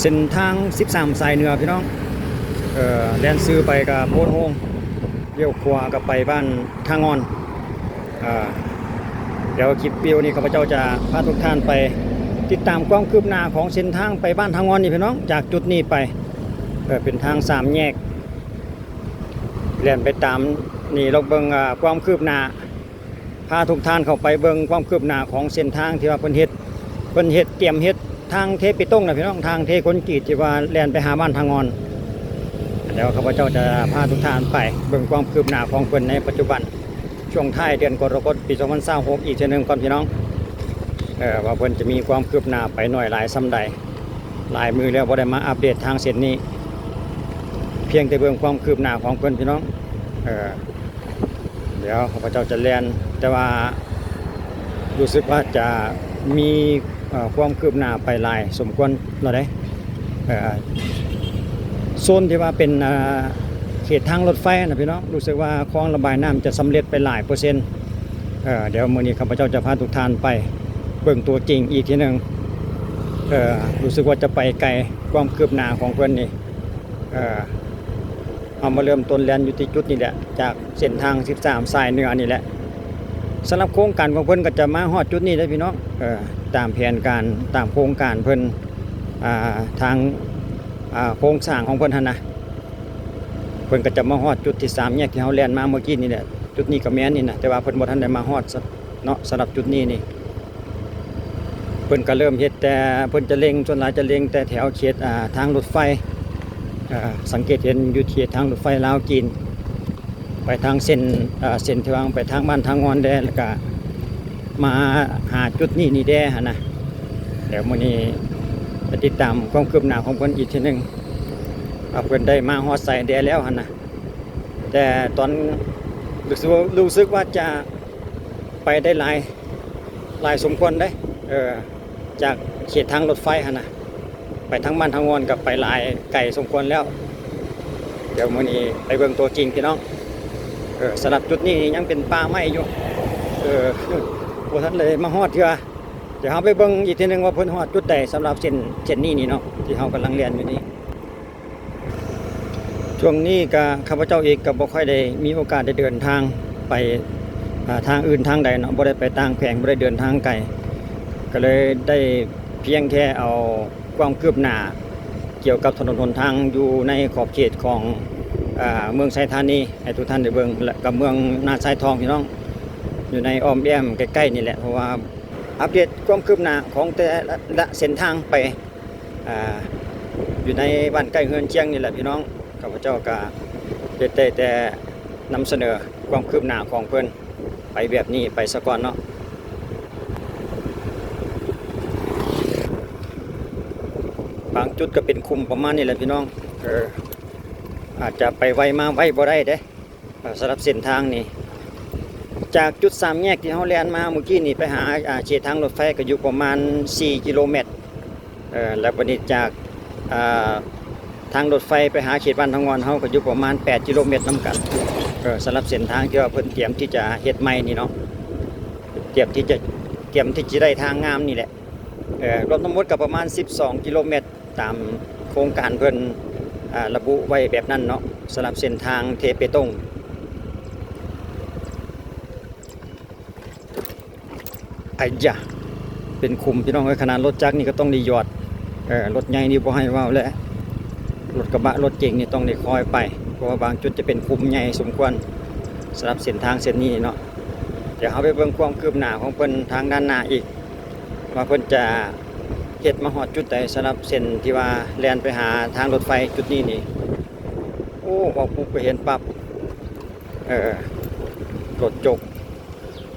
ເສັ້ນທາງສິບສາມສາຍເໜືອພີ່ນ້ອງ ເອີ ແລ່ນຊື່ໄປກະໂພນໂຮງ ລ້ຽວຂວາກະໄປບ້ານທ່າງ່ອນ. ເອີ ດຽວຄລິບວິດີໂອນີ້ ຂ້າພະເຈົ້າຈະພາທຸກທ່ານໄປຕິດຕາມຄວາມຄືບໜ້າຂອງເສັ້ນທາງໄປບ້ານທ່າງ່ອນນີ້ພີ່ນ້ອງ ຈາກຈຸດນີ້ໄປ ເອີ ເປັນທາງສາມແຍກ ແລ່ນໄປຕາມນີ້ ລອງເບິ່ງ ເອີ ຄວາມຄືບໜ້າ ພາທຸກທ່ານເຂົ້າໄປເບິ່ງຄວາມຄືບໜ້າຂອງເສັ້ນທາງທີ່ວ່າເພິ່ນເຮັດ ເພິ່ນເຮັດ ຕຽມເຮັດທາງເທເປຕົງນະພີ່ນ້ອງ ທາງເທຄອນກຣີດທີ່ວ່າແລ່ນໄປຫາບ້ານທ່າງ່ອນ. ແລ້ວຂ້າພະເຈົ້າຈະພາທຸກທ່ານໄປເບິ່ງຄວາມຄືບໜ້າຂອງເພິ່ນໃນປັດຈຸບັນ ຊ່ວງທ້າຍເດືອນກໍລະກົດປີສອງພັນຊາວຫົກ ອີກເທື່ອໜຶ່ງກ່ອນພີ່ນ້ອງ ເອີ ວ່າເພິ່ນຈະມີຄວາມຄືບໜ້າໄປໜ້ອຍຫຼາຍສ່ຳໃດ. ຫຼາຍມື້ແລ້ວບໍ່ໄດ້ມາອັບເດດທາງເສັ້ນນີ້ ພຽງແຕ່ເບິ່ງຄວາມຄືບໜ້າຂອງເພິ່ນພີ່ນ້ອງ ເອີ ດຽວຂ້າພະເຈົ້າຈະແລ່ນ ແຕ່ວ່າຮູ້ສຶກວ່າຈະມີ ເອີ ຄວາມຄືບໜ້າໄປຫຼາຍສົມຄວນແລ້ວເດ້ ເອີ ໂຊນທີ່ວ່າເປັນ ເອີ ເຂດທາງລົດໄຟນະພີ່ນ້ອງ ຮູ້ສຶກວ່າຄອງລະບາຍນ້ຳຈະສຳເລັດໄປຫຼາຍເປີເຊັນ. ເອີ ດຽວມື້ນີ້ຂ້າພະເຈົ້າຈະພາທຸກທ່ານໄປເບິ່ງຕົວຈິງອີກເທື່ອໜຶ່ງ ເອີ ຮູ້ສຶກວ່າຈະໄປໄກ ຄວາມຄືບໜ້າຂອງເພິ່ນນີ້ ເອີ ເຮົາມາເລີ່ມຕົ້ນແລ່ນຢູ່ທີ່ຈຸດນີ້ແຫຼະ ຈາກເສັ້ນທາງສິບສາມສາຍເໜືອນີ້ແຫຼະ. ສຳລັບໂຄງການຂອງເພິ່ນກໍຈະມາຮອດຈຸດນີ້ເດ້ພີ່ນ້ອງ ເອີ ຕາມແຜນການ ຕາມໂຄງການເພິ່ນ ອ່າ ທາງ ອ່າ ໂຄງສ້າງຂອງເພິ່ນຫັ້ນນະ ເພິ່ນກໍຈະມາຮອດຈຸດທີ່ສາມແຍກທີ່ເຮົາແລ່ນມາເມື່ອກີ້ນີ້ແຫຼະ. ຈຸດນີ້ກໍແມ່ນນີ້ນະ ແຕ່ວ່າເພິ່ນບໍ່ທັນໄດ້ມາຮອດ ເນາະ ສຳລັບຈຸດນີ້ນີ້ ເພິ່ນກະເລີ່ມເຮັດແຕ່ ເພິ່ນຈະເລັ່ງ ສ່ວນຫຼາຍຈະເລັ່ງແຕ່ແຖວເຂດ ອ່າ ທາງລົດໄຟ ເອີ ສັງເກດເຫັນຢູ່ເຂດທາງລົດໄຟລາວຈີນ ໄປທາງເສັ້ນ ເອີ ເສັ້ນທີ່ວ່າໄປທາງບ້ານທ່າງ່ອນແດ່ ແລ້ວກະມາຫາຈຸດນີ້ນີ້ແດ່ຫັ້ນນະ. ດຽວມື້ນີ້ໄປຕິດຕາມຄວາມຄືບໜ້າຂອງເພິ່ນອີກເທື່ອໜຶ່ງ ວ່າເພິ່ນໄດ້ມາຮອດໃສແດ່ແລ້ວຫັ້ນນະ. ແຕ່ຕອນ ຮູ້ສຶກວ່າ ຮູ້ສຶກວ່າຈະໄປໄດ້ຫຼາຍ ຫຼາຍສົມຄວນເດ້ ເອີ ຈາກເຂດທາງລົດໄຟຫັ້ນນະ ໄປທາງບ້ານທາງວອນກໍໄປຫຼາຍໄກສົມຄວນແລ້ວ. ດຽວມື້ນີ້ໄປເບິ່ງຕົວຈິງພີ່ນ້ອງ ເອີ ສຳລັບຈຸດນີ້ຍັງເປັນປ່າໄມ້ຢູ່ ເອີ ບໍ່ທັນໄດ້ມາຮອດເທື່ອ. ດຽວເຮົາໄປເບິ່ງອີກເທື່ອໜຶ່ງວ່າເພິ່ນຮອດຈຸດໃດ ສຳລັບເສັ້ນ ເສັ້ນນີ້ນີ້ເນາະ ທີ່ເຮົາກຳລັງແລ່ນຢູ່ນີ້. ຊ່ວງນີ້ກະ ຂ້າພະເຈົ້າເອງກະບໍ່ຄ່ອຍໄດ້ມີໂອກາດໄດ້ເດີນທາງໄປ ອ່າ ທາງອື່ນທາງໃດເນາະ ບໍ່ໄດ້ໄປຕ່າງແຂວງ ບໍ່ໄດ້ເດີນທາງໄກ ກະເລີຍໄດ້ພຽງແຄ່ເອົາຄວາມຄືບໜ້າກ່ຽວກັບຖະໜົນຫົນທາງຢູ່ໃນຂອບເຂດຂອງ ອ່າ ເມືອງໄຊທານີ ໃຫ້ທຸກທ່ານໄດ້ເບິ່ງ ແລະ ກະເມືອງນາຊາຍທອງພີ່ນ້ອງ ຢູ່ໃນອ້ອມແອ້ມໃກ້ໆນີ້ແຫຼະ ເພາະວ່າອັບເດດຄວາມຄືບໜ້າຂອງແຕ່ລະເສັ້ນທາງໄປ ອ່າ ຢູ່ໃນບ້ານໃກ້ເຮືອນຄຽງນີ້ແຫຼະພີ່ນ້ອງ. ຂ້າພະເຈົ້າກະເຮັດໄດ້ແຕ່ນຳສະເໜີຄວາມຄືບໜ້າຂອງເພິ່ນໄປແບບນີ້ໄປສາກ່ອນເນາະ. ບາງຈຸດກະເປັນຂຸມປະມານນີ້ແຫຼະພີ່ນ້ອງ ເອີ ອາດຈະໄປໄວມາໄວບໍ່ໄດ້ເດ້. ເອີ ສຳລັບເສັ້ນທາງນີ້ ຈາກຈຸດສາມແຍກທີ່ເຮົາແລ່ນມາມື້ກີ້ນີ້ໄປຫາ ອ່າ ເຂດທາງລົດໄຟກໍຢູ່ປະມານສີ່ກິໂລແມັດ ເອີ ແລ້ວບັດນີ້ຈາກ ອ່າ ທາງລົດໄຟໄປຫາເຂດບ້ານທາງງອນເຮົາກໍຢູ່ປະມານແປດກິໂລແມັດນຳກັນ. ເອີ ສຳລັບເສັ້ນທາງທີ່ວ່າເພິ່ນຕຽມທີ່ຈະເຮັດໃໝ່ນີ້ເນາະ ຕຽມທີ່ຈະ ຕຽມທີ່ຈະໄດ້ທາງງາມນີ້ແຫຼະ. ເອີ ລວມທັງໝົດກໍປະມານສິບສອງກິໂລແມັດ ຕາມໂຄງການເພິ່ນ ອ່າ ລະບຸໄວ້ແບບນັ້ນເນາະ ສຳລັບເສັ້ນທາງເທເປຕົງ. ໄອຢາ ເປັນຂຸມພີ່ນ້ອງເອີຍ ຂະໜາດລົດຈັກນີ້ກໍຕ້ອງໄດ້ຢອດ ເອີ ລົດໃຫຍ່ນີ້ບໍ່ໃຫ້ເວົ້າແຫຼະ ລົດກະບະລົດເກັງນີ້ຕ້ອງໄດ້ຄອຍໄປ ເພາະວ່າບາງຈຸດຈະເປັນຂຸມໃຫຍ່ສົມຄວນ ສຳລັບເສັ້ນທາງເສັ້ນນີ້ເນາະ. ດຽວເຮົາໄປເບິ່ງຄວາມຄືບໜ້າຂອງເພິ່ນທາງດ້ານໜ້າອີກ ວ່າເພິ່ນຈະເຮັດມາຮອດຈຸດໃດ ສຳລັບເສັ້ນທີ່ວ່າແລ່ນໄປຫາທາງລົດໄຟຈຸດນີ້ນີ້. ໂອ້ ເວົ້າປຸບກໍເຫັນປັບ ເອີ ລົດຈົກ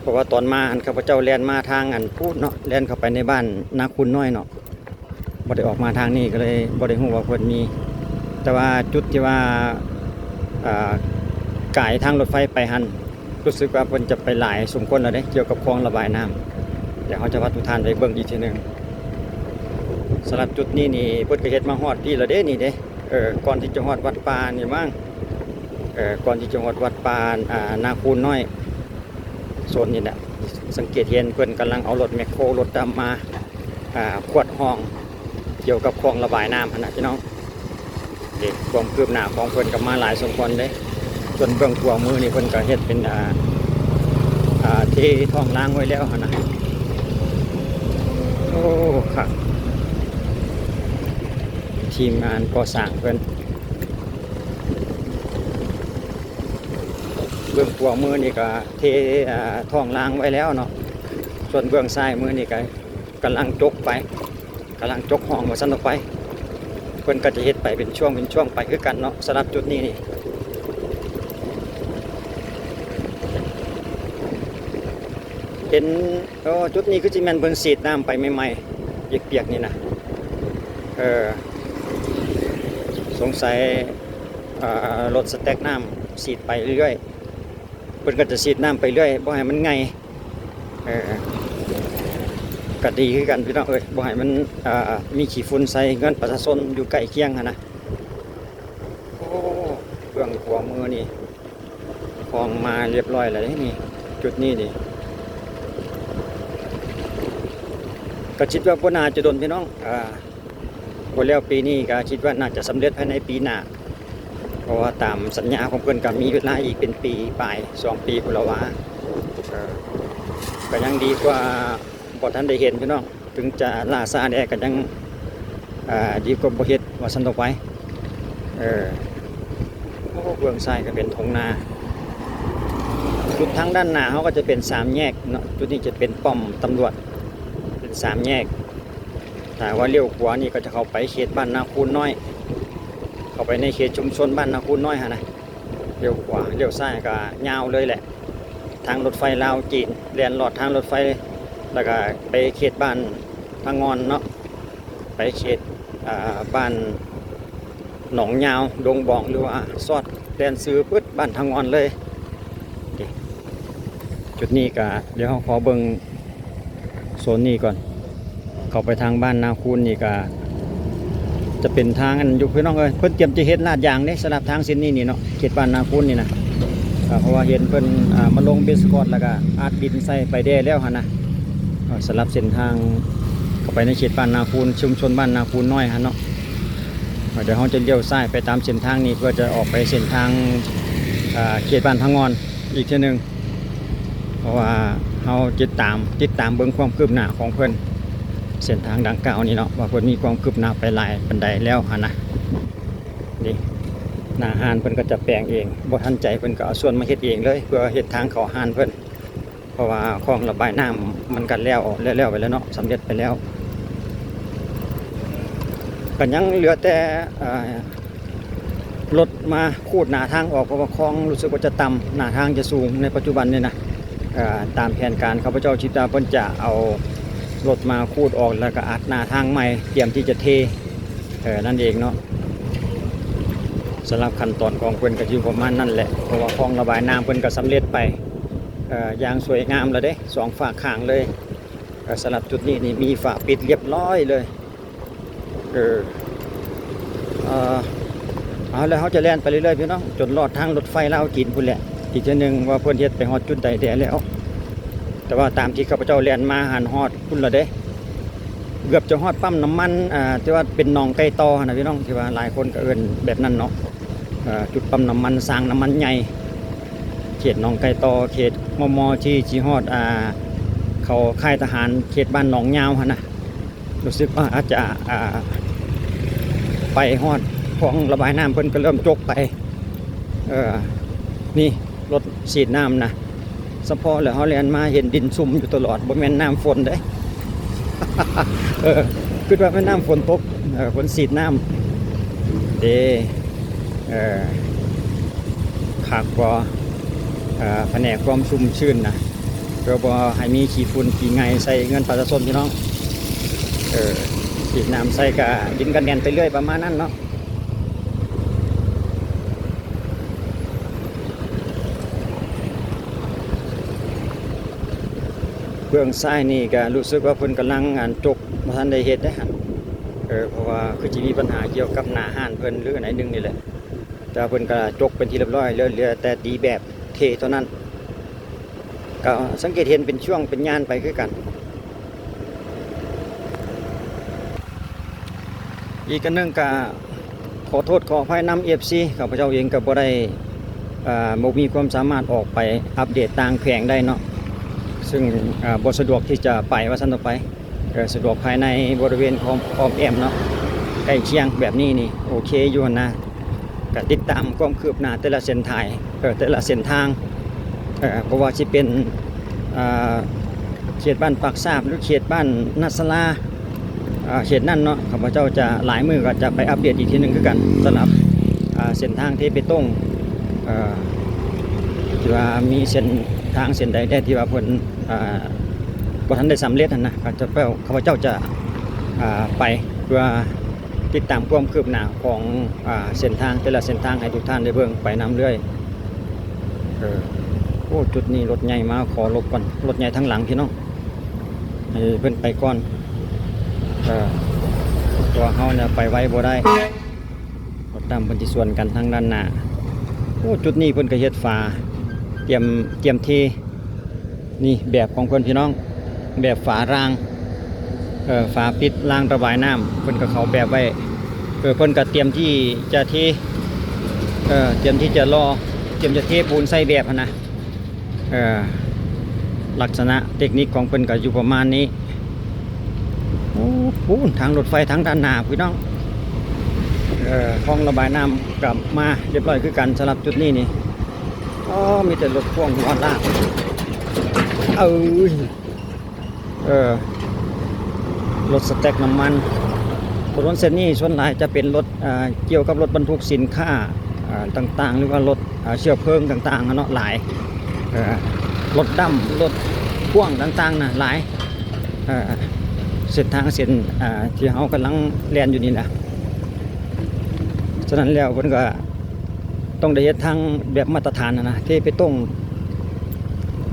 ເພາະວ່າຕອນມາຫັ້ນ ຂ້າພະເຈົ້າແລ່ນມາທາງອັນພຸ້ນເນາະ ແລ່ນເຂົ້າໄປໃນບ້ານນາຄູນນ້ອຍເນາະ ບໍ່ໄດ້ອອກມາທາງນີ້ ກໍເລີຍບໍ່ໄດ້ຮູ້ວ່າເພິ່ນມີ ແຕ່ວ່າຈຸດທີ່ວ່າ ອ່າ ກາຍທາງລົດໄຟໄປຫັ້ນ ຮູ້ສຶກວ່າເພິ່ນຈະໄປຫຼາຍສົມຄວນແລ້ວເດ້ ກ່ຽວກັບຄອງລະບາຍນ້ຳ. ດຽວເຮົາຈະພາທຸກທ່ານໄປເບິ່ງອີກເທື່ອໜຶ່ງ. ສຳລັບຈຸດນີ້ນີ້ ເພິ່ນກໍເຮັດມາຮອດພີ້ແລ້ວເດ້ນີ້ເດ້ ເອີ ກ່ອນທີ່ຈະຮອດວັດປ່ານີ້ມັ້ງ ເອີ ກ່ອນທີ່ຈະຮອດວັດປ່າ ອ່າ ນາຄູນນ້ອຍ ໂຊນນີ້ແຫຼະ ສັງເກດເຫັນເພິ່ນກຳລັງເອົາລົດແມັກໂຄ ລົດດຳມາ ອ່າ ກວດຮ່ອງ ກ່ຽວກັບຄອງລະບາຍນ້ຳຫັ້ນນະພີ່ນ້ອງ. ເດ້ ຄວາມຄືບໜ້າຂອງເພິ່ນກໍມາຫຼາຍສົມຄວນເດ້. ສ່ວນເບື້ອງຂວາມືນີ້ເພິ່ນກໍເຮັດເປັນ ອ່າ ອ່າ ເທທ້ອງລາງໄວ້ແລ້ວຫັ້ນນະ. ໂອ້ ຄັກ ທີມງານກໍ່ສ້າງເພິ່ນ. ເບື້ອງຂວາມືນີ້ກໍເທ ອ່າ ທ້ອງລາງໄວ້ແລ້ວເນາະ. ສ່ວນເບື້ອງຊ້າຍມືນີ້ກໍກຳລັງຈົກໄປ ກຳລັງຈົກຮ່ອງວ່າຊັ້ນເຖາະໄປ. ເພິ່ນກໍຈະເຮັດໄປເປັນຊ່ວງເປັນຊ່ວງໄປຄືກັນເນາະ ສຳລັບຈຸດນີ້ນີ້. ເຫັນ ເອີ ຈຸດນີ້ຄືຊິແມ່ນເພິ່ນສີດນ້ຳໄປໃໝ່ໆ ປຽກໆນີ້ນະ. ເອີ ສົງໄສ ເອີ ລົດສະແຕັກນ້ຳສີດໄປເລື້ອຍໆ ເພິ່ນກໍຈະສີດນ້ຳໄປເລື້ອຍ ບໍ່ໃຫ້ມັນໄງ່. ເອີ ກໍດີຄືກັນພີ່ນ້ອງເອີຍ ບໍ່ໃຫ້ມັນ ເອີ ມີຂີ້ຝຸ່ນໃສ່ເຮືອນປະຊາຊົນຢູ່ໃກ້ຄຽງຫັ້ນນະ. ໂອ້ ເບື້ອງຂວາມືນີ້ ຄອງມາລຽບຮ້ອຍແລ້ວເດ້ນີ້ ຈຸດນີ້ນີ້ ກໍຄິດວ່າບໍ່ໜ້າຈະດົນພີ່ນ້ອງ ອ່າ ບໍ່ແລ້ວປີນີ້ ກໍຄິດວ່າໜ້າຈະສຳເລັດພາຍໃນປີໜ້າ ເພາະວ່າຕາມສັນຍາຂອງເພິ່ນກໍມີເວລາອີກເປັນປີປາຍ ສອງປີພຸ້ນລະວ່າ. ເອີ ກໍຍັງດີກວ່າບໍ່ທັນໄດ້ເຫັນພີ່ນ້ອງ ເຖິງຈະລ່າຊ້າແດ່ກໍຍັງ ອ່າ ດີກວ່າບໍ່ເຮັດວ່າຊັ້ນເຖາະໄປ. ເອີ ໂອ້ ເບື້ອງຊ້າຍກໍເປັນທົ່ງນາ. ຈຸດທາງດ້ານໜ້າເຮົາກໍຈະເປັນສາມແຍກເນາະ ຈຸດນີ້ຈະເປັນປ້ອມຕຳຫຼວດ ເປັນສາມແຍກ. ຖ້າວ່າລ້ຽວຂວານີ້ກໍຈະເຂົ້າໄປເຂດບ້ານນາຄູນນ້ອຍ ເຂົ້າໄປໃນເຂດຊຸມຊົນບ້ານນາຄູນນ້ອຍຫັ້ນນະ. ລ້ຽວຂວາ ລ້ຽວຊ້າຍກໍຍາວເລີຍແຫຼະ ທາງລົດໄຟລາວຈີນ ແລ່ນລອດທາງລົດໄຟ ແລ້ວກໍໄປເຂດບ້ານພະງ່ອນເນາະ ໄປເຂດ ອ່າ ບ້ານໜອງຍາວ ດົງບອງ ຫຼືວ່າຊອດແລ່ນຊື່ປຶດບ້ານທະງ່ອນເລີຍ. ຈຸດນີ້ກະດຽວເຮົາຂໍເບິ່ງໂຊນນີ້ກ່ອນ ເຂົ້າໄປທາງບ້ານນາຄູນນີ້ກະຈະເປັນທາງອັນຢູ່ ພີ່ນ້ອງເອີຍ ເພິ່ນກຽມຈະເຮັດລາດຢາງເດ້ ສຳລັບທາງເສັ້ນນີ້ນີ້ເນາະ ເຂດບ້ານນາຄູນນີ້ນະ. ເພາະວ່າເຫັນເພິ່ນ ອ່າ ມາລົງເບສຄອດ ແລ້ວກະອັດດິນໃສ່ໄປແດ່ແລ້ວຫັ້ນນະ. ເອີ ສຳລັບເສັ້ນທາງເຂົ້າໄປໃນເຂດບ້ານນາຄູນ ຊຸມຊົນບ້ານນາຄູນນ້ອຍຫັ້ນເນາະ. ເອີ ດຽວເຮົາຈະລ້ຽວຊ້າຍໄປຕາມເສັ້ນທາງນີ້ ເພື່ອຈະອອກໄປເສັ້ນທາງ ເອີ ເຂດບ້ານພະງ່ອນອີກເທື່ອໜຶ່ງ ເພາະວ່າເຮົາຕິດຕາມ ຕິດຕາມເບິ່ງຄວາມຄືບໜ້າຂອງເພິ່ນ ເສັ້ນທາງດັ່ງກ່າວນີ້ເນາະ ວ່າເພິ່ນມີຄວາມຄືບໜ້າໄປຫຼາຍປານໃດແລ້ວຫັ້ນນະ. ນີ້ ໜ້າຮ້ານເພິ່ນກໍຈະແປງເອງ ບໍ່ທັນໃຈເພິ່ນກໍເອົາສ່ວນມາເຮັດເອງເລີຍ ເພື່ອເຮັດທາງເຂົ້າຮ້ານເພິ່ນ. ເພາະວ່າຄອງລະບາຍນ້ຳມັນກໍແລ້ວ ແລ້ວໆໄປແລ້ວເນາະ ສຳເລັດໄປແລ້ວ. ກໍຍັງເຫຼືອແຕ່ ເອີ ລົດມາຂູດໜ້າທາງອອກ ເພາະວ່າຄອງຮູ້ສຶກວ່າຈະຕ່ຳ ໜ້າທາງຈະສູງໃນປັດຈຸບັນນີ້ນະ. ເອີ ຕາມແຜນການຂ້າພະເຈົ້າຄິດວ່າເພິ່ນຈະເອົາລົດມາຂູດອອກ ແລ້ວກໍອັດໜ້າທາງໃໝ່ ຕຽມທີ່ຈະເທ ເອີ ນັ້ນເອງເນາະ. ສຳລັບຂັ້ນຕອນຂອງເພິ່ນກໍຢູ່ປະມານນັ້ນແຫຼະ ເພາະວ່າຄອງລະບາຍນ້ຳເພິ່ນກໍສຳເລັດໄປ ເອີ ຢ່າງສວຍງາມແລ້ວເດ້ ສອງຟາກຂ້າງເລີຍ. ເອີ ສຳລັບຈຸດນີ້ນີ້ມີຝາປິດລຽບຮ້ອຍເລີຍ. ເອີ ເອີ ເອົາ ແລ້ວເຮົາຈະແລ່ນໄປເລື້ອຍໆ ພີ່ນ້ອງ ຈົນລອດທາງລົດໄຟລາວຈີນພຸ້ນແຫຼະ ອີກເທື່ອໜຶ່ງວ່າເພິ່ນເຮັດໄປຮອດຈຸດໃດແດ່ແລ້ວ. ແຕ່ວ່າຕາມທີ່ຂ້າພະເຈົ້າແລ່ນມາຫັ້ນຮອດພຸ້ນແລ້ວເດ້ ເກືອບຈະຮອດປ້ຳນ້ຳມັນ ອ່າ ທີ່ວ່າເປັນໜອງໄກ່ຕໍ່ຫັ້ນນະ ພີ່ນ້ອງ ທີ່ວ່າຫຼາຍຄົນກໍເອີ້ນແບບນັ້ນເນາະ. ເອີ ຈຸດປ້ຳນ້ຳມັນ ຊາງນ້ຳມັນໃຫຍ່ ເຂດໜອງໄກ່ຕໍ່ ເຂດມໍ່ໆ ທີ່ຊິຮອດ ອ່າ ເຂົ້າຄ້າຍທະຫານ ເຂດບ້ານໜອງຍາວຫັ້ນນະ. ຮູ້ສຶກວ່າອາດຈະ ອ່າ ໄປຮອດຄອງລະບາຍນ້ຳ ເພິ່ນກໍເລີ່ມຈົກໄປ. ເອີ ນີ້ລົດສີດນ້ຳນະ ສະເພາະແລ້ວເຮົາແລ່ນມາເຫັນດິນຊຸ່ມຢູ່ຕະຫຼອດ ບໍ່ແມ່ນນ້ຳຝົນເດ້. ເອີ ຄິດວ່າແມ່ນນ້ຳຝົນຕົກ ເອີ ເພິ່ນສີດນ້ຳເດ້. ເອີ ຄັກບໍ່ ເອີ ພະແນກຄວາມຊຸ່ມຊື່ນນະ ເພື່ອບໍ່ໃຫ້ມີຂີ້ຝຸ່ນຂີ້ໄງ່ໃສ່ເຮືອນປະຊາຊົນ ພີ່ນ້ອງ. ເອີ ສີດນ້ຳໃສ່ກະດິນກະແໜ້ນໄປເລື້ອຍ ປະມານນັ້ນເນາະ. ເບື້ອງຊ້າຍນີ້ກະຮູ້ສຶກວ່າເພິ່ນກຳລັງ ອັນ ຈົກ ບໍ່ທັນໄດ້ເຮັດເດ້ຫັ້ນ. ເອີ ເພາະວ່າຄືຊິມີບັນຫາກ່ຽວກັບໜ້າຮ້ານເພິ່ນ ຫຼື ອັນໃດໜຶ່ງນີ້ແຫຼະ ແຕ່ວ່າເພິ່ນກະຈົກເປັນທີ່ລຽບຮ້ອຍ ເຫຼືອ ເຫຼືອແຕ່ຕີແບບເທເທົ່ານັ້ນ. ກໍສັງເກດເຫັນເປັນຊ່ວງເປັນຍານໄປຄືກັນ. ອີກອັນໜຶ່ງກະຂໍໂທດຂໍອະໄພນຳເອັຟຊີ ຂ້າພະເຈົ້າເອງກະບໍ່ໄດ້ ເອີ່ ບໍ່ມີຄວາມສາມາດອອກໄປອັບເດດຕ່າງແຂວງໄດ້ເນາະ ຊຶ່ງ ເອີ່ ບໍ່ສະດວກທີ່ຈະໄປວ່າຊັ້ນເຖາະ ໄປ ເອີ່ ສະດວກພາຍໃນບໍລິເວນອ້ອມ ອ້ອມແອ້ມເນາະ ໃກ້ຄຽງແບບນີ້ນີ້ໂອເຄຢູ່ຫັ້ນນະ ກະຕິດຕາມຄວາມຄືບໜ້າແຕ່ລະເສັ້ນທາງ ເອີ່ ແຕ່ລະເສັ້ນທາງ ເອີ່ ບໍ່ວ່າຊິເປັນ ເອີ່ ເຂດບ້ານປາກຊາບ ຫຼື ເຂດບ້ານນາສາລາ ເອີ່ ເຂດນັ້ນເນາະ ຂ້າພະເຈົ້າຈະ ຫຼາຍມື້ກໍຈະໄປອັບເດດອີກເທື່ອໜຶ່ງຄືກັນ ສຳລັບ ເສັ້ນທາງເທເປຕົງ ເອີ່ ທີ່ວ່າມີເສັ້ນທາງເສັ້ນໃດແດ່ທີ່ວ່າເພິ່ນ ບໍ່ທັນໄດ້ສຳເລັດຫັ້ນນະ ຂ້າພະເຈົ້າຈະ ໄປເພື່ອຕິດຕາມຄວາມຄືບໜ້າຂອງ ເສັ້ນທາງແຕ່ລະເສັ້ນທາງໃຫ້ທຸກທ່ານໄດ້ເບິ່ງໄປນຳເລື້ອຍ. ເອີ ໂອ້ ຈຸດນີ້ລົດໃຫຍ່ມາ ຂໍຫຼົບກ່ອນ ລົດໃຫຍ່ທາງຫຼັງພີ່ນ້ອງ ໃຫ້ເພິ່ນໄປກ່ອນ ເອີ ຕົວເຮົານີ້ໄປໄວບໍ່ໄດ້ ລົດດຳເພິ່ນຊິສວນກັນທາງດ້ານໜ້າ. ໂອ້ ຈຸດນີ້ເພິ່ນກະເຮັດຝາ ຕຽມ ຕຽມເທ ນີ້ແບບຂອງເພິ່ນພີ່ນ້ອງ ແບບຝາລາງ ເອີ ຝາປິດລາງລະບາຍນ້ຳ ເພິ່ນກະເຂົ້າແບບໄວ້ ເອີ ເພິ່ນກະຕຽມທີ່ຈະເທ ເອີ ຕຽມທີ່ຈະຫຼໍ່ ຕຽມຈະເທປູນໃສ່ແບບຫັ້ນນະ ເອີ ລັກສະນະເຕັກນິກຂອງເພິ່ນກະຢູ່ປະມານນີ້. ໂອ້ ທາງລົດໄຟທາງດ້ານໜ້າພີ່ນ້ອງ ເອີ ຄອງລະບາຍນ້ຳກະມາຮຽບຮ້ອຍຄືກັນ ສຳລັບຈຸດນີ້ນີ້ ອໍ ມີແຕ່ລົດພ່ວງຫົວລາກ ເອີຍ ເອີ ລົດສະແຕັກນ້ຳມັນ. ຖະໜົນເສັ້ນນີ້ສ່ວນຫຼາຍຈະເປັນລົດ ເອີ ກ່ຽວກັບລົດບັນທຸກສິນຄ້າ ເອີ ຕ່າງໆ ຫຼືວ່າລົດ ເອີ ເຊື້ອເພີງຕ່າງໆຫັ້ນເນາະ ຫຼາຍ ເອີ ລົດດຳ ລົດພ່ວງຕ່າງໆນະ ຫຼາຍ ເອີ ເສັ້ນທາງເສັ້ນ ເອີ ທີ່ເຮົາກຳລັງແລ່ນຢູ່ນີ້ນະ. ສະນັ້ນແລ້ວເພິ່ນກະ ຕ້ອງໄດ້ເຮັດທາງແບບມາດຕະຖານຫັ້ນນະ ເທເປຕົງ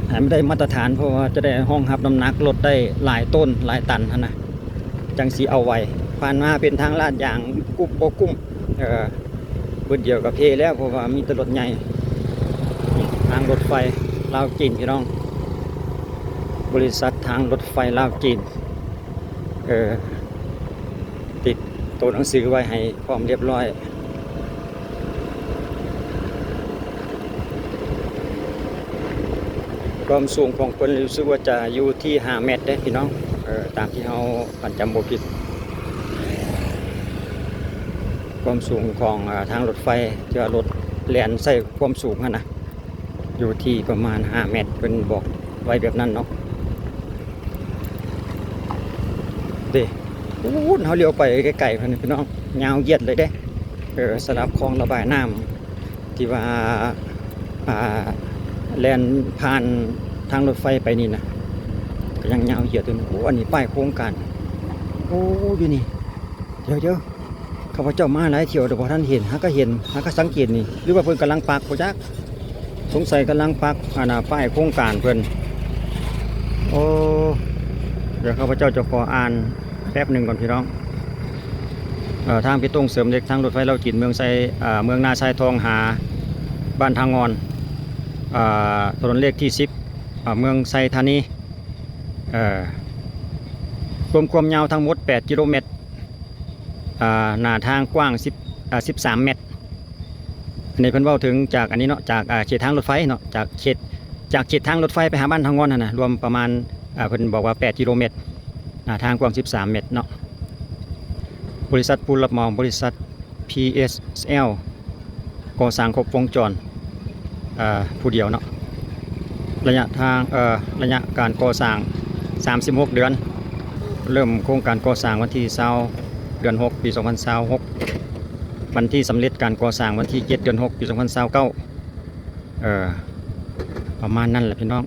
ໃຫ້ມັນໄດ້ມາດຕະຖານ ເພາະວ່າຈະໄດ້ຮອງຮັບນ້ຳໜັກລົດໄດ້ຫຼາຍໂຕນຫຼາຍຕັນຫັ້ນນະ ຈັ່ງຊິເອົາໄຫວ. ຜ່ານມາເປັນທາງລາດຢາງ ກຸບບໍ່ກຸ້ມ ເອີ ບຶດດຽວກະເພແລ້ວ ເພາະວ່າມີແຕ່ລົດໃຫຍ່. ນີ້ທາງລົດໄຟລາວຈີນພີ່ນ້ອງ ບໍລິສັດທາງລົດໄຟລາວຈີນ ເອີ ຕິດໂຕໜັງສືໄວ້ໃຫ້ພ້ອມຮຽບຮ້ອຍ. ຄວາມສູງຂອງເພິ່ນຮູ້ສຶກວ່າຈະຢູ່ທີ່ຫ້າແມັດເດ້ພີ່ນ້ອງ ເອີ ຕາມທີ່ເຮົາຄັນຈຳບໍ່ຜິດ ຄວາມສູງຂອງ ເອີ ທາງລົດໄຟ ທີ່ວ່າລົດແລ່ນໃສ່ຄວາມສູງຫັ້ນນະ ຢູ່ທີ່ປະມານຫ້າແມັດ ເພິ່ນບອກໄວ້ແບບນັ້ນເນາະ. ເດ້ ພຸ້ນ ເຮົາລ້ຽວໄປໄກໆ ພຸ້ນພີ່ນ້ອງ ຍາວຢຽດເລີຍເດ້ ເອີ ສຳລັບຄອງລະບາຍນ້ຳ ທີ່ວ່າ ອ່າ ແລ່ນຜ່ານທາງລົດໄຟໄປນີ້ນະ ກະຍັງຍາວຢຽດຢູ່ນະ. ໂອ້ ອັນນີ້ປ້າຍໂຄງການ ໂອ້ ຢູ່ນີ້ ດຽວໆ ຂ້າພະເຈົ້າມາຫຼາຍຖ້ຽວແຕ່ບໍ່ທັນເຫັນ ຫາກະເຫັນ ຫາກະສັງເກດນີ້ ຫຼືວ່າເພິ່ນກຳລັງປັກບໍ່ຈັກ ສົງໄສກຳລັງປັກ ອັນນ່າ ປ້າຍໂຄງການເພິ່ນ. ໂອ້ ດຽວຂ້າພະເຈົ້າຈະຂໍອ່ານແປັບໜຶ່ງກ່ອນພີ່ນ້ອງ. ເອີ ທາງເປຕົງເສີມເຫຼັກ ທາງລົດໄຟລາວຈີນ ເມືອງໄຊ ເອີ ເມືອງນາຊາຍທອງຫາບ້ານທ່າງ່ອນ ເອີ ຖະໜົນເລກທີສິບ ເມືອງໄຊທານີ ເອີ ລວມຄວາມຍາວທັງໝົດແປດກິໂລແມັດ ອ່າ ໜ້າທາງກວ້າງສິບ ອ່າ ສິບສາມແມັດ. ອັນນີ້ເພິ່ນເວົ້າເຖິງຈາກອັນນີ້ເນາະ ຈາກ ອ່າ ເຂດທາງລົດໄຟເນາະ ຈາກເຂດ ຈາກເຂດທາງລົດໄຟໄປຫາບ້ານທາງ່ອນຫັ້ນນະ ລວມປະມານ ອ່າ ເພິ່ນບອກວ່າແປດກິໂລແມັດ ໜ້າທາງກວ້າງສິບສາມແມັດເນາະ. ບໍລິສັດຜູ້ຮັບເໝົາ ບໍລິສັດ ພີເອສແອລ ກໍ່ສ້າງຄົບວົງຈອນ ເອີ ຜູ້ດຽວເນາະ. ໄລຍະທາງ ເອີ ໄລຍະການກໍ່ສ້າງສາມສິບຫົກເດືອນ ເລີ່ມໂຄງການກໍ່ສ້າງວັນທີຊາວ ເດືອນຫົກ ປີສອງພັນຊາວຫົກ ວັນທີສຳເລັດການກໍ່ສ້າງວັນທີເຈັດ ເດືອນຫົກ ປີສອງພັນຊາວເກົ້າ ເອີ ປະມານນັ້ນແຫຼະພີ່ນ້ອງ.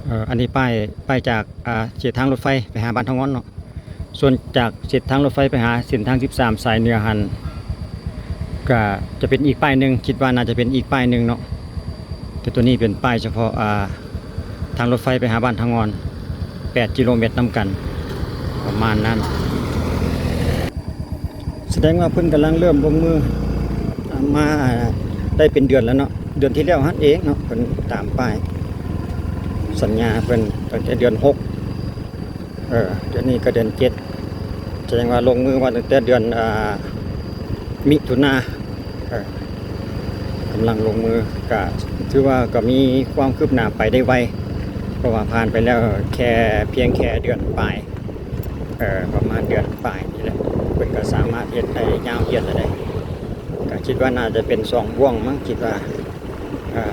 ເອີ ອັນນີ້ປ້າຍ ປ້າຍຈາກ ອ່າ ເຂດທາງລົດໄຟໄປຫາບ້ານທາງ່ອນເນາະ. ສ່ວນຈາກເສັ້ນທາງລົດໄຟໄປຫາເສັ້ນທາງສິບສາມສາຍເໜືອຫັ້ນ ກະຈະເປັນອີກປ້າຍໜຶ່ງ ຄິດວ່າໜ້າຈະເປັນອີກປ້າຍໜຶ່ງເນາະ. ແຕ່ໂຕນີ້ເປັນປ້າຍສະເພາະ ອ່າ ທາງລົດໄຟໄປຫາບ້ານທາງ່ອນ ແປດກິໂລແມັດນຳກັນ ປະມານນັ້ນ. ສະແດງວ່າເພິ່ນກຳລັງເລີ່ມລົງມື ອ່າ ມາໄດ້ເປັນເດືອນແລ້ວເນາະ ເດືອນທີ່ແລ້ວຫັ້ນເອງເນາະ. ເພິ່ນຕາມປ້າຍສັນຍາເພິ່ນຕັ້ງແຕ່ເດືອນຫົກ ເອີ ດຽວນີ້ກະເດືອນເຈັດ ສະແດງວ່າລົງມືມາຕັ້ງແຕ່ເດືອນ ອ່າ ມິຖຸນາ ເອີ ກຳລັງລົງມື ກະຖືວ່າກໍມີຄວາມຄືບໜ້າໄປໄດ້ໄວ ເພາະວ່າຜ່ານໄປແລ້ວແຄ່ ພຽງແຄ່ເດືອນປາຍ ເອີ ປະມານເດືອນປາຍນີ້ແຫຼະ ເພິ່ນກໍສາມາດເຮັດໄດ້ຍາວຢຽດແລ້ວເດ້. ກໍຄິດວ່າໜ້າຈະເປັນສອງບ່ວງມັ້ງ ຄິດວ່າ ເອີ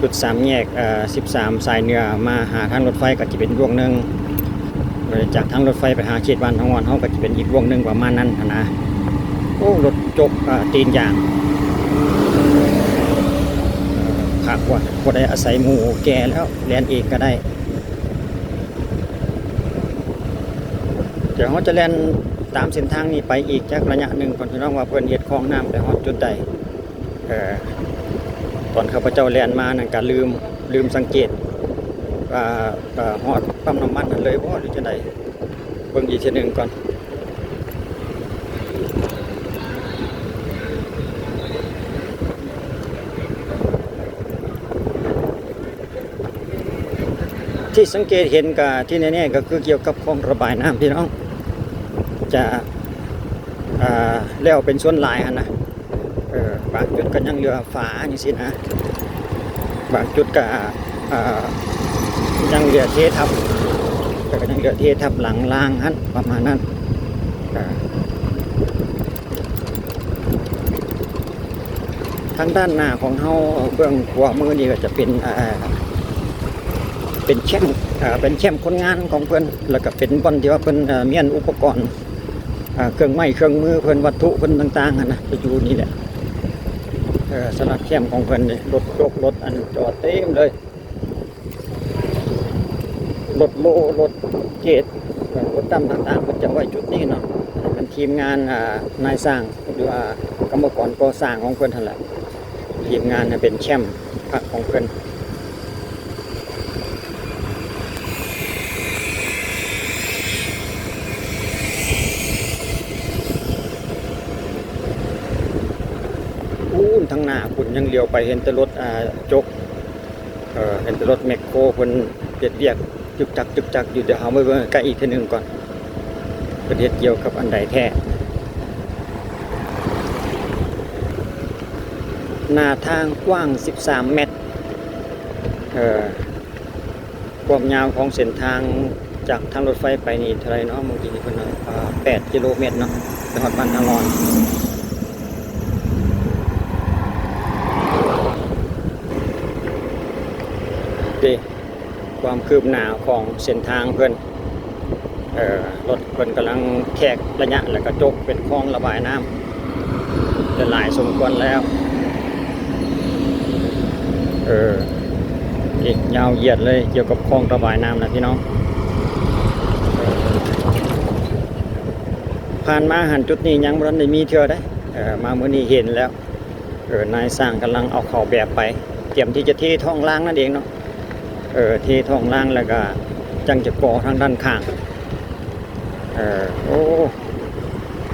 ຈຸດສາມແຍກ ເອີ ສິບສາມ ສາຍເໜືອມາຫາທາງລົດໄຟກໍຈະເປັນບ່ວງໜຶ່ງ, ເອີ ຈາກທາງລົດໄຟໄປຫາເຂດບ້ານທາງອ່ອນເຮົາກໍຈະເປັນອີກບ່ວງໜຶ່ງ ປະມານນັ້ນຫັ້ນນະ. ໂອ້ ລົດຈົກ ເອີ ຕີນຢາງ ຄັກວ່າ ບໍ່ໄດ້ອາໄສໝູ່ແກ່ແລ້ວ ແລ່ນເອງກໍໄດ້. ດຽວເຮົາຈະແລ່ນຕາມເສັ້ນທາງນີ້ໄປອີກຈັກໄລຍະໜຶ່ງກ່ອນ ພີ່ນ້ອງ ວ່າເພິ່ນເຮັດຄອງນ້ຳໄປຮອດຈຸດໃດ. ເອີ ຕອນຂ້າພະເຈົ້າແລ່ນມານັ້ນກະລືມ ລືມສັງເກດວ່າ ເອີ ຮອດປ້ຳນ້ຳມັນຫັ້ນເລີຍບໍ່ ຫຼືຈັ່ງໃດ ເບິ່ງອີກເທື່ອໜຶ່ງກ່ອນ. ທີ່ສັງເກດເຫັນກະທີ່ແນ່ໆ ກໍຄືກ່ຽວກັບຄອງລະບາຍນ້ຳ ພີ່ນ້ອງ ຈະ ອ່າ ແລ້ວເປັນສ່ວນຫຼາຍຫັ້ນນະ. ເອີ ບາງຈຸດກໍຍັງເຫຼືອຝາຈັ່ງຊີ້ນະ ບາງຈຸດກໍ ອ່າ ຍັງເຫຼືອເທທັບ ກໍຍັງເຫຼືອເທທັບຫຼັງລາງຫັ້ນ ປະມານນັ້ນ. ເອີ ທາງດ້ານໜ້າຂອງເຮົາເບື້ອງຂວາມືນີ້ກໍຈະເປັນ ເອີ ເປັນແຄ້ມ ເອີ ເປັນແຄ້ມຄົນງານຂອງເພິ່ນ ແລ້ວກໍເປັນບ່ອນທີ່ວ່າເພິ່ນ ເອີ ມ້ຽນອຸປະກອນ ເອີ ເຄື່ອງໄມ້ເຄື່ອງມືເພິ່ນ ວັດຖຸເພິ່ນຕ່າງໆຫັ້ນນະ ຈະຢູ່ນີ້ແຫຼະ. ເອີ ສຳລັບແຄ້ມຂອງເພິ່ນນີ້ ລົດຈົກ ລົດອັນ ຈອດເຕັມເລີຍ. ລົດໂລ ລົດເກດ ເອີ ລົດດຳຕ່າງໆ ເພິ່ນຈະໄວ້ຈຸດນີ້ເນາະ. ເປັນທີມງານ ອ່າ ນາຍຊ່າງ ຫຼືວ່າກຳມະກອນກໍ່ສ້າງຂອງເພິ່ນຫັ້ນແຫຼະ. ທີມງານເປັນແຄ້ມພັກຂອງເພິ່ນ. ປູ້ນ ທາງໜ້າພຸ້ນຍັງຫຼຽວໄປເຫັນແຕ່ລົດ ອ່າ ຈົກ ເອີ ເຫັນແຕ່ລົດແມັກໂຄເພິ່ນເຮັດວຽກຈຶກຈັກຈຶກຈັກຢູ່. ດຽວເຮົາມາເບິ່ງໃກ້ອີກເທື່ອໜຶ່ງກ່ອນ ເພິ່ນເຮັດກ່ຽວກັບອັນໃດແທ້. ໜ້າທາງກວ້າງສິບສາມແມັດ ເອີ ຄວາມຍາວຂອງເສັ້ນທາງຈາກທາງລົດໄຟໄປນີ້ເທົ່າໃດເນາະ? ເມື່ອກີ້ນີ້ເພິ່ນວ່າ ແປດກິໂລແມັດເນາະ ໄປຮອດບ້ານນາລອນ. ເດ້ ຄວາມຄືບໜ້າຂອງເສັ້ນທາງເພິ່ນ ເອີ ລົດເພິ່ນກຳລັງແທກໄລຍະ ແລ້ວກໍຈົກເປັນຄອງລະບາຍນ້ຳ ໄດ້ຫຼາຍສົມຄວນແລ້ວ. ເອີ ນີ້ຍາວຢຽດເລີຍ ກ່ຽວກັບຄອງລະບາຍນ້ຳນະພີ່ນ້ອງ. ຜ່ານມາຫັ້ນ ຈຸດນີ້ຍັງບໍ່ທັນໄດ້ມີເທື່ອເດ້. ເອີ ມາມື້ນີ້ເຫັນແລ້ວ. ເອີ ນາຍຊ່າງກຳລັງເອົາເຂົ້າແບບໄປ ຕຽມທີ່ຈະເທທ້ອງລາງນັ້ນເອງເນາະ. ເອີ ເທທ້ອງລາງແລ້ວກະຈັ່ງຈະກໍ່ທາງດ້ານຂ້າງ. ເອີ ໂອ້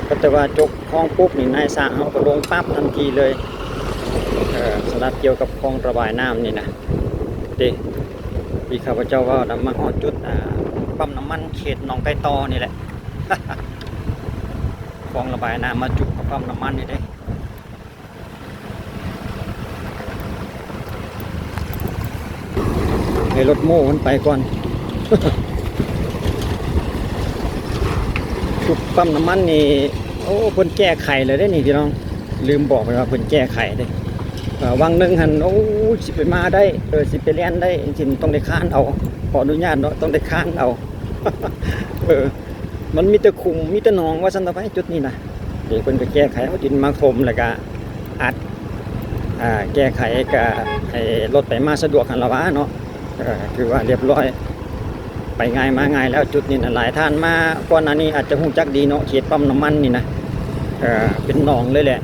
ກໍແຕ່ວ່າຈົກຄອງປຸບນີ້ ນາຍຊ່າງເຮົາກໍລົງປັບທັນທີເລີຍ. ເອີ ສຳລັບກ່ຽວກັບຄອງລະບາຍນ້ຳນີ້ນະ ເດ້ ທີ່ຂ້າພະເຈົ້າເວົ້ານຳ ມາຮອດຈຸດ ອ່າ ປ້ຳນ້ຳມັນເຂດໜອງໄກ່ຕໍ່ນີ້ແຫຼະ. ຄອງລະບາຍນ້ຳມາຈຸກັບປ້ຳນ້ຳມັນນີ້ເດ້. ໃຫ້ລົດໂມ້ມັນໄປກ່ອນ. ຈຸດປ້ຳນ້ຳມັນນີ້ ໂອ້ ເພິ່ນແກ້ໄຂແລ້ວເດ້ນີ້ພີ່ນ້ອງ. ລືມບອກໄປວ່າເພິ່ນແກ້ໄຂເດ້. ເອີ ຫວ່າງໜຶ່ງຫັ້ນ ໂອ້ ຊິໄປມາໄດ້ ເອີ ຊິໄປແລ່ນໄດ້ຈັ່ງຊີ້ ຕ້ອງໄດ້ຄານເອົາ. ຂໍອະນຸຍາດເນາະ ຕ້ອງໄດ້ຄານເອົາ. ເອີ ມັນມີແຕ່ຂຸມ ມີແຕ່ໜອງວ່າຊັ້ນເຖາະໄປ ຈຸດນີ້ນະ. ເດ ເພິ່ນກໍແກ້ໄຂເອົາດິນມາຖົມ ແລ້ວກະອັດ ອ່າ ແກ້ໄຂກະໃຫ້ລົດໄປມາສະດວກຫັ້ນລະຫວາເນາະ. ເອີ ຖືວ່າລຽບຮ້ອຍ ໄປງ່າຍມາງ່າຍແລ້ວ. ຈຸດນີ້ນະ ຫຼາຍທ່ານມາກ່ອນໜ້ານີ້ອາດຈະຮູ້ຈັກດີເນາະ ເຂດປ້ຳນ້ຳມັນນີ້ນະ ເອີ ເປັນໜອງເລີຍແຫຼະ.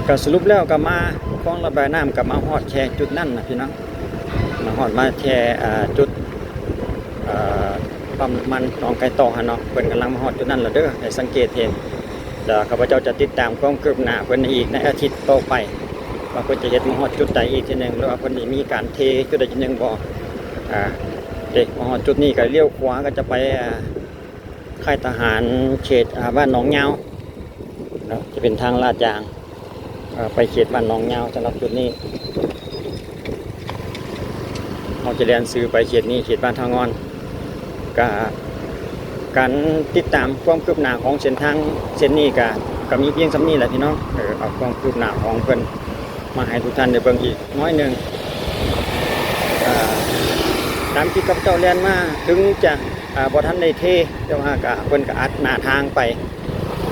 ກໍສະຫຼຸບແລ້ວກໍມາຄອງລະບາຍນ້ຳ ກໍມາຮອດແຄ່ຈຸດນັ້ນນະພີ່ນ້ອງ. ມາຮອດມາແຄ່ ອ່າ ຈຸດ ອ່າ ປ້ຳນ້ຳມັນໜອງໄກ່ຕໍ່ຫັ້ນເນາະ. ເພິ່ນກຳລັງມາຮອດຈຸດນັ້ນແລ້ວເດີ ໃຫ້ສັງເກດເຫັນ. ແລ້ວຂ້າພະເຈົ້າຈະຕິດຕາມຄວາມຄືບໜ້າເພິ່ນໃນອີກໃນອາທິດຕໍ່ໄປ ວ່າເພິ່ນຈະເຮັດມາຮອດຈຸດໃດອີກເທື່ອໜຶ່ງ ຫຼືວ່າເພິ່ນຈະມີການເທຈຸດໃດຈຸດໜຶ່ງບໍ່. ອ່າ ເດ້ ມາຮອດຈຸດນີ້ກໍລ້ຽວຂວາ ກໍຈະໄປ ອ່າ ຄ້າຍທະຫານເຂດ ອ່າ ບ້ານໜອງຍາວເນາະ ຈະເປັນທາງລາດຢາງ ເອີ ໄປເຂດບ້ານໜອງຍາວ. ສຳລັບຈຸດນີ້ ເຮົາຈະແລ່ນຊື່ໄປເຂດນີ້ ເຂດບ້ານທ່າງ່ອນ. ກະ ການຕິດຕາມຄວາມຄືບໜ້າຂອງເສັ້ນທາງເສັ້ນນີ້ກະ ກະມີພຽງສ່ຳນີ້ແຫຼະພີ່ນ້ອງ. ເອີ ເອົາຄວາມຄືບໜ້າຂອງເພິ່ນມາໃຫ້ທຸກທ່ານໄດ້ເບິ່ງອີກໜ້ອຍໜຶ່ງ. ເອີ ຕາມທີ່ຂ້າພະເຈົ້າແລ່ນມາ ເຖິງຈະ ອ່າ ບໍ່ທັນໄດ້ເທ ແຕ່ວ່າກະ ເພິ່ນກະອັດໜ້າທາງໄປ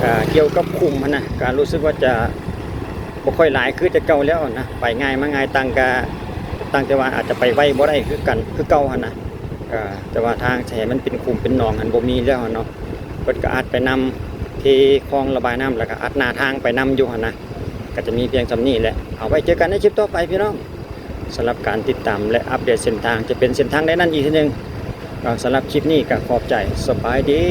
ກະກ່ຽວກັບຂຸມຫັ້ນນະ ກະຮູ້ສຶກວ່າຈະບໍ່ຄ່ອຍຫຼາຍຄືແຕ່ເກົ່າແລ້ວຫັ້ນນະ ໄປງ່າຍມາງ່າຍ ຕ່າງກະ ຕ່າງແຕ່ວ່າອາດຈະໄປໄວບໍ່ໄດ້ຄືກັນ ຄືເກົ່າຫັ້ນນະ. ກະ ແຕ່ວ່າທາງຊິໃຫ້ມັນເປັນຂຸມເປັນໜອງຫັ້ນບໍ່ມີແລ້ວຫັ້ນເນາະ ເພິ່ນກະອັດໄປນຳ ເທຄອງລະບາຍນ້ຳ ແລ້ວກະອັດໜ້າທາງໄປນຳຢູ່ຫັ້ນນະ. ກະຈະມີພຽງສ່ຳນີ້ແຫຼະ ເອົາ ໄວ້ເຈີກັນໃນຄລິບຕໍ່ໄປພີ່ນ້ອງ. ສຳລັບການຕິດຕາມ ແລະ ອັບເດດເສັ້ນທາງ ຈະເປັນເສັ້ນທາງໃດນັ້ນອີກເທື່ອໜຶ່ງ. ສຳລັບຄລິບນີ້ກໍຂອບໃຈ ສະບາຍດີ.